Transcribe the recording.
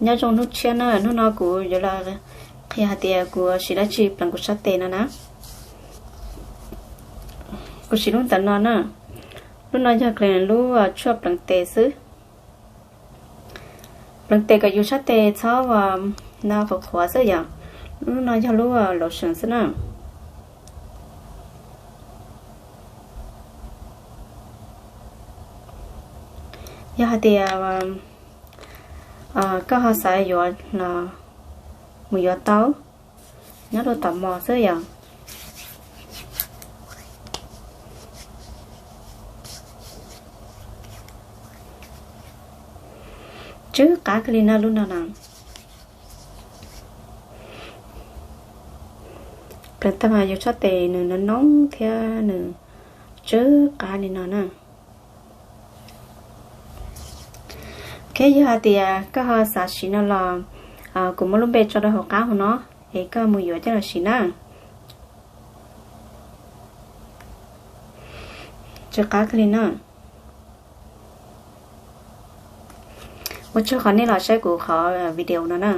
Nyob zoo hnub tshiab na, hnub no kuv yuav los qhia hais tias kuv siv dab tsi pleev kuv sab tes no na. Kuv siv lub ntawm no na. Lub no yog pleev lub tshuaj pleev tes xwb. Pleev tes kom yus sab tes txhob ua no qhuav qhuav xwb yom. Lub no yog lub lotion xwb na. Yog hais tias koj ho xav yuav los mus yuav tau, nyob rau tom mos xwb yom. Tsw qab kawg li na lub no na. Pleev tag mas yus sab tes nws noo noo thiab nws tsw qab li no na. Ok, yog hais tias koj ho xav siv no los kuv muaj lub npe tso rau hauv qab hauv no, es koj mus yuav coj los siv na. Tsw qab kawg li na. Ua tsaug qhov nej los saib kuv qhov video no na.